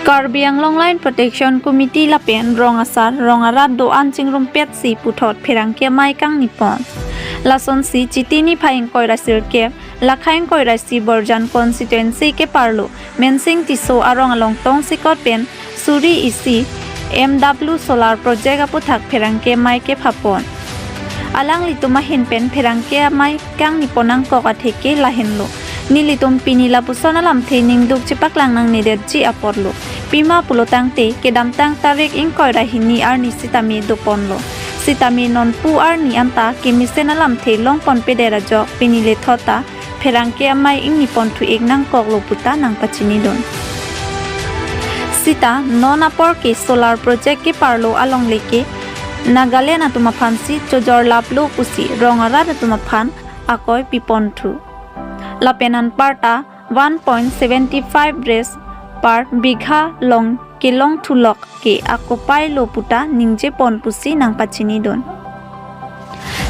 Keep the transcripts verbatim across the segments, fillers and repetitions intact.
Karbi Anglong Land Protection Committee lapen rong asar rong arat do-an chingrumpetsi puthot pherangke amei kangnipon. Lasonsi Chiti niphai ingkoi ra sirkep, lakhai ingkoi ra isi Borjan constituency keparlo Mensing Tisso arong along tongsekot pen suri isi M W Solar Project aputhak pherangke amei kephapon. Alanglitum ahin pen pherangke amei kangnipon nangkok atheke lahenlo. Nelitum pini lapuson alamthe ningduk chepaklang nangnedetji aporlo. Pima pulotangte kedamtang tarik ingkoi ra hini arni sitame doponlo. Sitame nonpu arni anta kemesen alamthe longponpedet ajok pini lethot ta pherangke amei ingniponthu-ik nangkoklo puta nangpachinidun. Sita non apor ke solar project keparlo alongle ke Nagaland atum aphansi chojorlaplo pusi rong arat atum aphan akoi piponthu. Lapen anparta one point seven five res per bigha along kelongthulok ke akopailo puta ningjepon pusi nangpachinidun.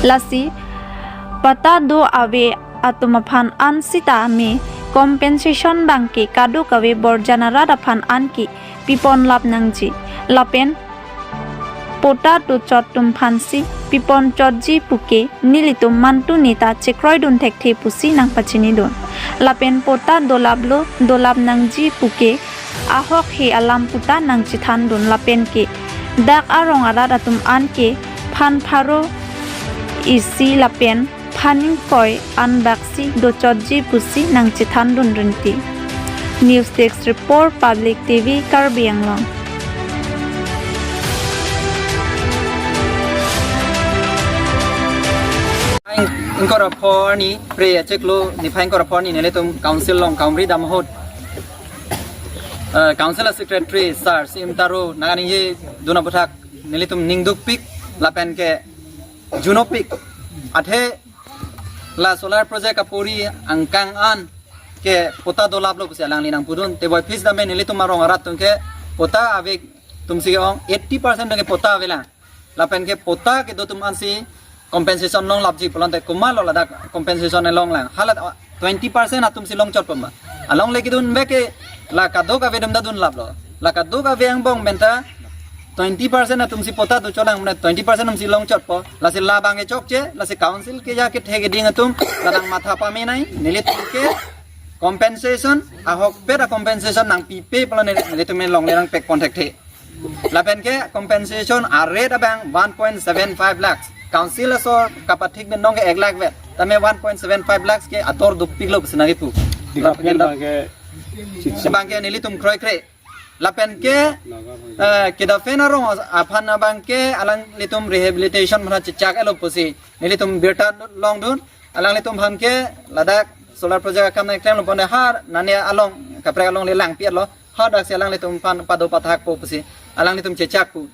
Lasi patta do-ave atum aphan an sitame compensation abangke kadokave Borjan arat aphan anke piponlap nangji. Lapen patta dochot atum aphansi piponchotji puke nelitum mantu neta chekroidun thekthe pusi nangpachinidun. Lapen patta dolaplo, dolap nangji puke ahok he alam puta nangchethandun lapen ke dak arong arat atum anke phan pharo isi lapen phan ingkoi anbaksi dochotji pusi nangchethandun rinti. News Desk Report, Public T V, Karbi Anglong. Ingkoi ra pho arni, Phre achiklo niphai ingkoi ra pho arni nelitum council along kaumri dam ahut, eh, council secretary sir C M Taro nangkaningjedun aputhak nelitum ningdukpik lapen ke junopik. Athe la solar project apori angkang an ke patta dolaplo pusi alangli nangpudun. Teboi phis dame nelitum arong arat atum ke patta ave atumsi ke-ong eighty percent atum ke patta avelang. Lapen ke patta kedo atum ansi compensation longlapji pulote komatlo ladak compensation longlang. Hala twenty percent atumsi longchotpo ma. Alongle kedun bek ke la kadokave atum ta dunlaplo. La kadokave angbong pen ta twenty percent atumsi patta dochotlang, mane twenty percent atumsi longchotpo. Lasi labang ke chokche, lasi council ke ya kethe keding atum, labang matha pamenei, nelitum ke compensation, ahokpet a-compensation nangpipe pulo neli, nelitum along lerang pekpon thekthe. Lapen ke compensation a-rate abang one point seven five lakhs. Council asor kapathik pen nong ke ek lakh vet. Tame one point seven five lakhs ke ator dopiklo pusi nangkipu. Development abang ke, abang ke nelitum kroikre. Lapen ke, eh, kedaphen arong aphan abang ke alanglitum rehabilitation aphan chechak-etlo pusi nelitum birta longdun. Alanglitum aphan ke ladak solar project akam nangklem lo pon har nane along kaprek alongle langpi-etlo. Hadaksi alanglitum aphan pado pathakpo pusi alanglitum chechakpo.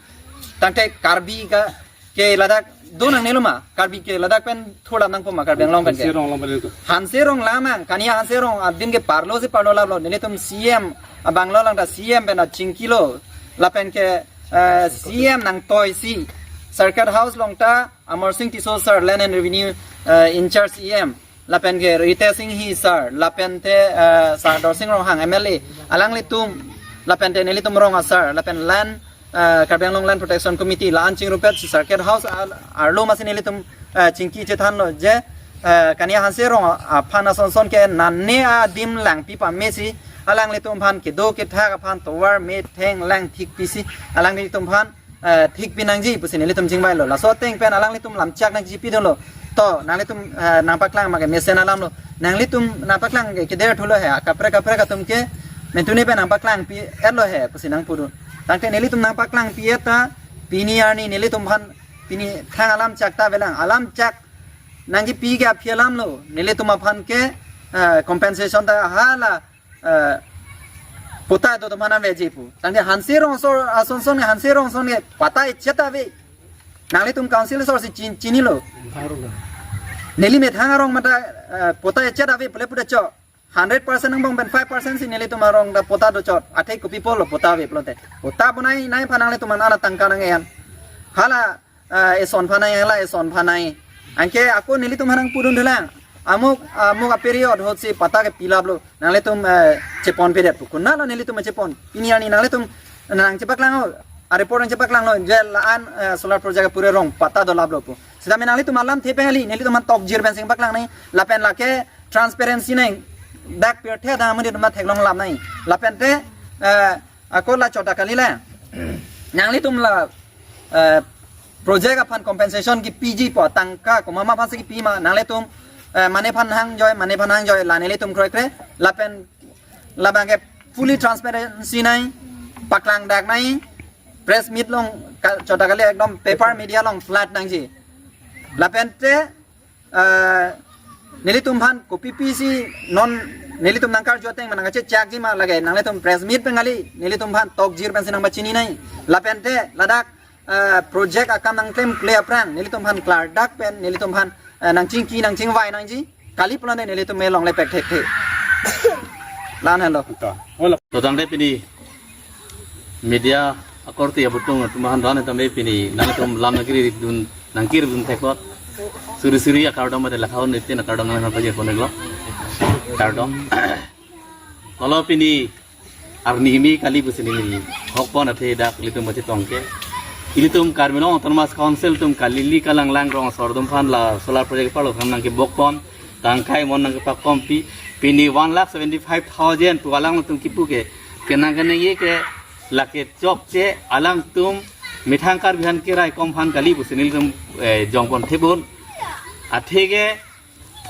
Tangte Karbi ka ke ladak do nangnelo ma, Karbi ke ladak pen thurlap nangpo ma, Karbi Anglong pen ke. Hanse Rong along pen itu. Hanse Rong lamang, Kania Hanse Rong adim ke parlosi parlolaplo, nelitum C M abanglo lang ta C M pen achingkilo, lapen ke, eh, C M nangtoisi, Circuit House along ta Amarsing Tisso sir, Land and Revenue, eh, in charge C M, lapen ke Ritesh Enghi sir, lapen te, eh, Sardar Singh Ronghang M L A, alanglitum, lapen te nelitum rong asar, lapen land, eh, Karbi Anglong Land Protection Committee la-an chingrumpetsi Circuit House al-, arlo masi nelitum, eh, chingki chethanlo je, eh, Kania Hanse Rong aphan asonson ke nane adim langpi pamesi alanglitum aphan kedo kethak aphan tovar metheng lang thikpisi alanglitum aphan, eh, thikpi nangji pusi nelitum chingvailo. Laso ateng pen alanglitum lamchak nangchipidunlo. To, nanglitum, eh, nangpaklang ma kemesen alamlo. Nanglitum nangpaklang ke keder thulo he, kaprek kaprek atum ke mentune pen nangpaklangpi-etlo he pusi nangpudun. Tangte nelitum nangpaklangpi-et ta, pini arni nelitum aphan, pini thang alamchak ta avelang. Alamchak nangkipi ke aphi alamlo. Nelitum aphan ke, eh, compensation ta hala, eh, patta do atum aphan aveji pu. Tangte Hanse Rong asor asonson, Hanse Rong ason ke patta echet ave. Nanglitum council asor si chin-, chinilo. Neli methang arong mata, eh, patta echet ave pule puta cho. Hundred percent angbong pen five percent si nelitum arong ta patta dochot. Athe kopi pulo patta ave pulote. Patta bonai-nai aphan nanglitum an ana tangka nang-en. Hala, eh, eson aphan nang-en, hala eson aphan nang-en. Anke ako nelitum aphan nangpudun dolang. Amuk, amuk a-period ahut si patta ke pilaplo. Nanglitum, eh, chepon pedet pu. Konatlo nelitum chepon? Pini arni nanglitum nangchepaklang, a-report nangchepaklanglo je la-an, eh, solar project apor arong patta dolaplo pu. Sitame nanglitum alamthe pen kali, nelitum aphan tokjir pensi nangpaklang nangji. Lapen lake transparency nangji. Dak pirthe adang amonit atum theklong alam nangji. Lapen te, eh, ako la chot ta kali le. Nanglitum la, eh, project aphan compensation kipiji pu tangka komat ma aphansi kipi ma, nanglitum, eh, mane aphan hangjoi, mane aphan hangjoi, la nelitum kroikre, lapen labang ke fully transparency nangji, paklang dak nangji, press meet along ka-, chot ta kali ekdom paper media along flat nangji. Lapen te, eh, nelitum aphan kopi pisi non nelitum nangkarju ateng ma nangkachechakji ma lake nanglitum press meet pen kali, nelitum aphan tokjir pensi nangpachini nangji. Lapen te ladak, eh, project akam nangklemkle aphrang nelitum aphan klardak pen nelitum aphan, eh, nangchingki nangchingvai nangji kali pulote nelitum me longle pek thekthe. La-an henlo. To, hola. To tangte pini media akorte abutung atum aphan ran tame pini nangtum lam nangkirdun, nangkirdun theklo. Suri suri akardom mate lakhaun itin akardom nangpajir poneklo. Kardom. Lalo pini arni kimi kali pusi neli hokpon athe dak ilitum pachetong ke. Ilitum Karbi Anglong Autonomous Council atum kali ili kalanglang rong asor atum aphan la solar project parlo kang nangkebokpon, tangkai mon nangkepakpon pi, pini one lakh seventy five thousand pu alangtum kipu ke, kenang keningje ke lake chokche alangtum methang Karbi aphan keraikom aphan kali pusi nelitum, eh, jongpon thebon. Atheke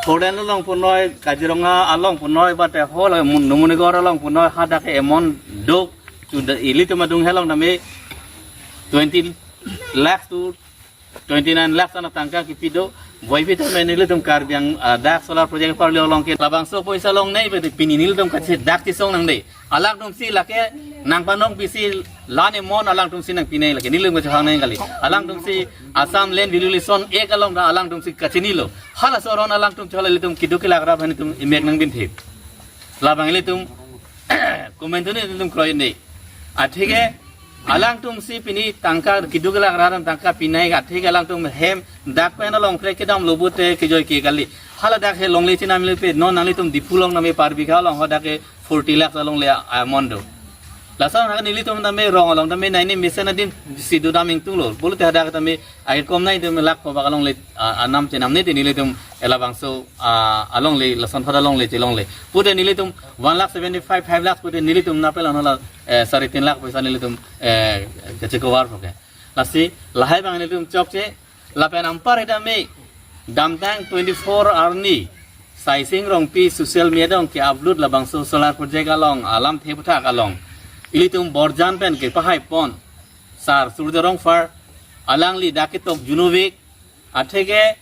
Horen along punoi, Kaziranga along punoi, bate hol, Mun-, Numunigor along punoi, hadak ke amount do, sudah ilitum adung helong tame twenty lakhs to twenty nine lakhs ana tangka kipi do, boy pi tame nelitum Karbi Ang-, ah, dak solar project parlo along ke labangso poisa longnei, bate pini nelitum kache dak chisong nangde. Alangtumsi lake nangpanong pisi la-an amount alangtumsi nangpinei lake nelitum kachehang nangji kali. Alangtumsi Assam Land Valuation Act along ta alangtumsi kachinilo. Halaso aron alangtum chola ilitum keduk kelak ra aphan itum imek nangbinthip. Labang ilitum komantu ni ilitum kroi ni. Atheke alangtumsi pini tangka keduk kelak ra tangka pinei atheke alangtum hem dak pen along kre kedamlo pute kejoi ke kali. Hala dak he longle chinam le pe non nanglitum Diphu along tame Parbikha along hadak ke forty lakhs alongle amount do. Lason hadak nelitum tame rong along tame naini mesen adin si dodam ingtunglo. Pulote hadak tame ai kom nai tame lakh kobak alongle, ah, anam chenam nete nelitum labangso, ah, alongle lason hadak longle chelongle. Pute nelitum one lakh seventy five, five lakhs pute nelitum napel anhola, eh, sare tin lakh poisa nelitum, eh, kachecover poke. Lasi lahai abang nelitum chokche, lapen anpar tame damtang twenty-four arni Saising Rongpi social media along ke-upload labangso solar project along alamthe aphuthak along ilitum Borjan pen kepahaipon Sar Surjya Rongphar, alangli dak ketok junuvik, atheke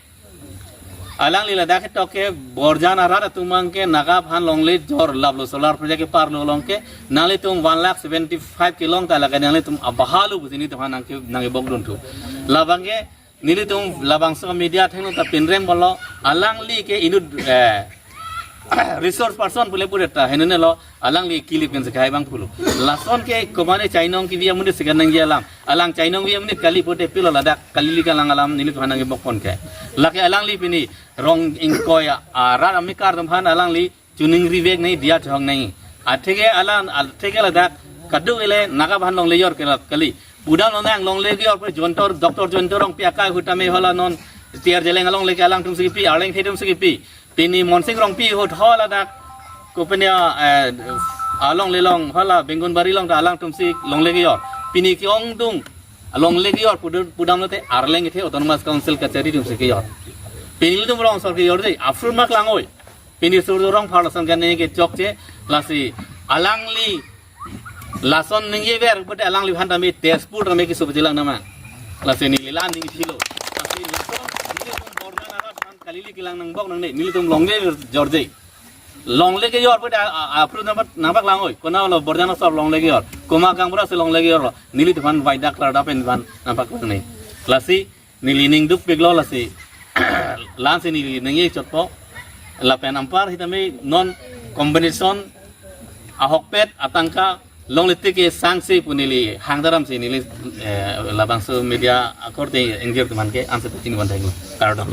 alangli ladak ketok ke Borjan arat atum abang ke Naga aphan longle jor laplo solar project keparlo along ke nanglitum one lakh seventy five kelong ta lake nanglitum abahalu pusi nelitum aphan nangke nangkebokdun thu. Labang ke nelitum labangso media athengno ta pinrem bolo alangli ke inut, eh, resource person pule pule ta henene lo alangli kilip kan sekai abang pulo. Lason ke komane chainong kevi amonit sekan nangji alam. Alang chainong kevi amonit kali pute pilo ladak kali ili kalang alam nelitum aphan nangkebokpon ke. Lake alangli pini rong ingkoi a, arat amekar atum aphan alangli chuning rivek nangji diya chong nangji. Atheke alang, atheke ladak kaduk ele Naga aphan longle jor ke la kali. Pudam lonang longle jor pe Jayanta, Doctor Jayanta Rongpi akai ahut tame hala non T R Zeliang alongle ke alangtumsi kipi, Arleng Thedum si kipi. Pini Monsing Rongpi ahut hala dak kopine, eh, alongle along hala Bengunbari along ta alangtumsi longle kejor. Pini ke-ongdung alongle kejor pudam, pudam lote Arleng kethe Autonomous Council kachari atumsi kejor. Pini ilitum rong asor kejor dei, aphrang mak langoi. Pini Surjya Rongphar lason kane ke chokche, lasi alangli lason ningjever pute alangli aphan tame Tezpur tame keso pejilang nama. Lasi neli la ningje lo. Lasi lason nelitum Borjan arat aphan kali ili kelang nangbok nangne, nelitum longle jor dei. Longle kejor pute a, a, aphrang nangpak, nangpaklangoi. Konatlo Borjan asor longle kejor. Komat gaonbura si longle kejor lo. Nelitum aphan vaidak klardak pen aphan nangpaklang nangji. Lasi neli ning dukpiklo lasi. La-ansi neli ningje chotpo. Lapen anpar tame non compensation ahokpet atangka longle tike sangse pu neli hangdaram si neli, eh, labangso media akorte ingjir atum aphan ke ansi pachini van theklo. Kardom.